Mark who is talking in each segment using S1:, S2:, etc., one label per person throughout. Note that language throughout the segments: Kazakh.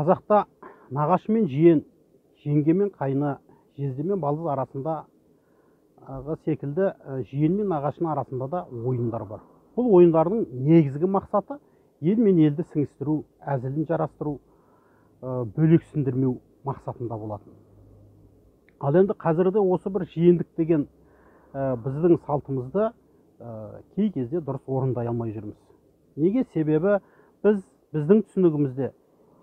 S1: Қазақта нағашы мен жиен, жеңге мен қайны, жезде мен балдыз арасындағы секілді жиен мен нағашының арасында да ойындар бар. Бұл ойындардың негізгі мақсаты ел мен елді сіңістіру, әзілін жарастыру, бөлексіндірмеу мақсатында болатын. Ал енді қазірде осы бір жиендік деген біздің салтымызды кей кезде дұрыс орындай алмай жүрміз. Неге? Себебі біздің түсінігімізде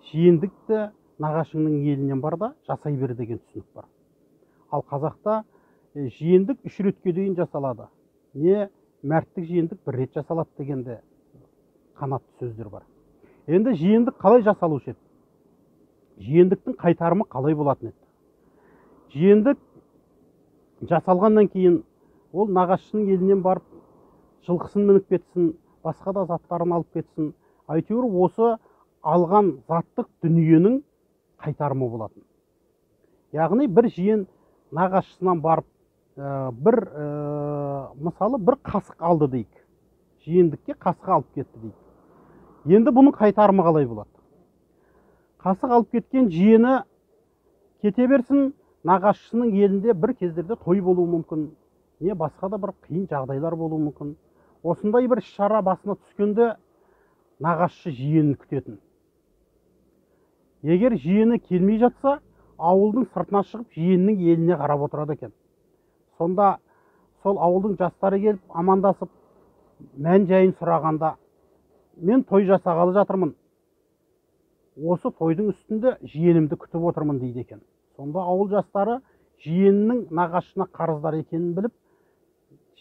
S1: жиендікті нағашыңның елінен бар да жасай бер деген түсінік бар. Ал қазақта жиендік 3 ретке дейін жасалады. Не мәрттік жиендік 1 рет жасалады дегенде қанатты сөздер бар. Енді жиендік қалай жасалушы еді? Жиендіктің қайтарымы қалай болатын еді? Жиендік жасалғаннан кейін ол нағашының елінен барып жылқысын мініп кетсін, басқа да заттарын алып кетсін, әйтеуір осы алған заттық дүниенің қайтарымы болатын. Яғни бір жиен нағашысынан барып мысалы бір қасық алды дейік. Жиендікке қасық алып кетті дейік. Енді бұның қайтарымы қалай болады? Қасық алып кеткен жиені кете берсін, нағашысының елінде бір кездерде той болуы мүмкін, не басқа да бір қиын жағдайлар болуы мүмкін. Осындай бір шара басына түскенде нағашысы жиенін күтетін. Егер жиені келмей жатса, ауылдың сыртына шығып жиеннің еліне қарап отырады екен. Сонда сол ауылдың жастары келіп амандасып, мән жайын сұрағанда, мен той жасағалы жатырмын, осы тойдың үстінде жиенімді күтіп отырмын дейді екен. Сонда ауыл жастары жиеннің нағашысына қарыздар екенін біліп,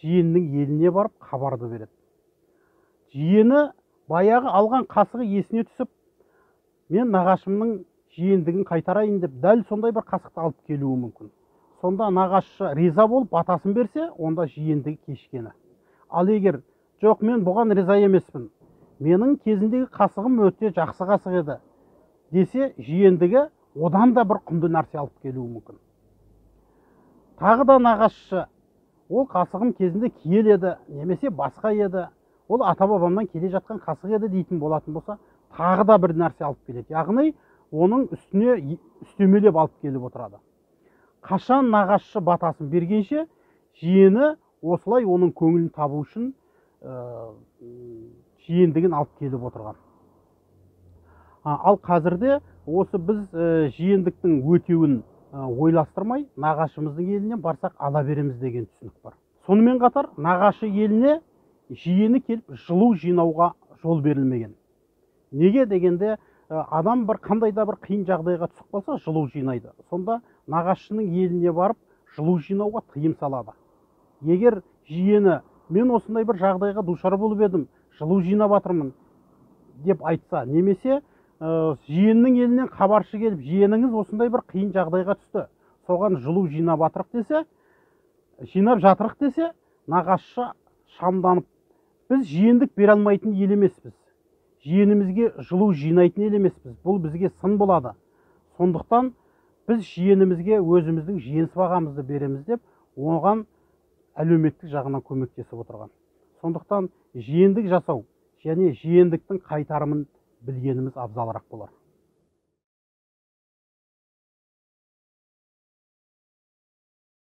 S1: жиеннің еліне барып хабарды береді. Жиені баяғы алған қасығы есіне түсіп, мен нағашымның жиендігін қайтарайын деп дәл сондай бір қасықты алып келуі мүмкін. Сонда нағашысы риза болып батасын берсе, онда жиендігі кешкені. Ал егер жоқ, мен бұған риза емеспін, менің кезіндегі қасығым өте жақсы қасық еді десе, жиендігі одан да бір құнды нәрсе алып келуі мүмкін. Тағы да нағашысы, ол қасығым кезінде киелі еді, немесе басқа еді, ол ата-бабамнан келе жатқан қасық еді дейтін болатын болса, тағы да бір нәрсе алып келеді. Яғни оның үстіне үстемелеп алып келіп отырады. Қашан нағашысы батасын бергенше, жиені осылай оның көңілін табу үшін жиендігін алып келіп отырған. Ал қазірде осы біз жиендіктің өтеуін ойластырмай, нағашымыздың елінен барсақ ала береміз деген түсінік бар. Сонымен қатар нағашы еліне жиені келіп жылу жинауға жол берілмеген. Неге дегенде, адам бір қандай да бір қиын жағдайға түсіп қалса, жылу жинайды. Сонда нағашының еліне барып жылу жинауға тыйым салады. Егер жиені мен осындай бір жағдайға душар болып едім, жылу жинап жатырмын деп айтса, немесе жиеннің елінен хабаршы келіп, жиеніңіз осындай бір қиын жағдайға түсті, соған жылу жинап жатырық десе, жинап жатырық десе, нағашысы шамданып, біз жиендік бере алмайтын ел емеспіз, жиенімізге жылу жинайтын ел емеспіз, бұл бізге сын болады, сондықтан біз жиенімізге өзіміздің жиен сыбағамызды береміз деп, оған әлеуметтік жағынан көмектесіп отырған. Сондықтан жиендік жасау және жиендіктің қайтарымын білгеніміз абзалырақ болар.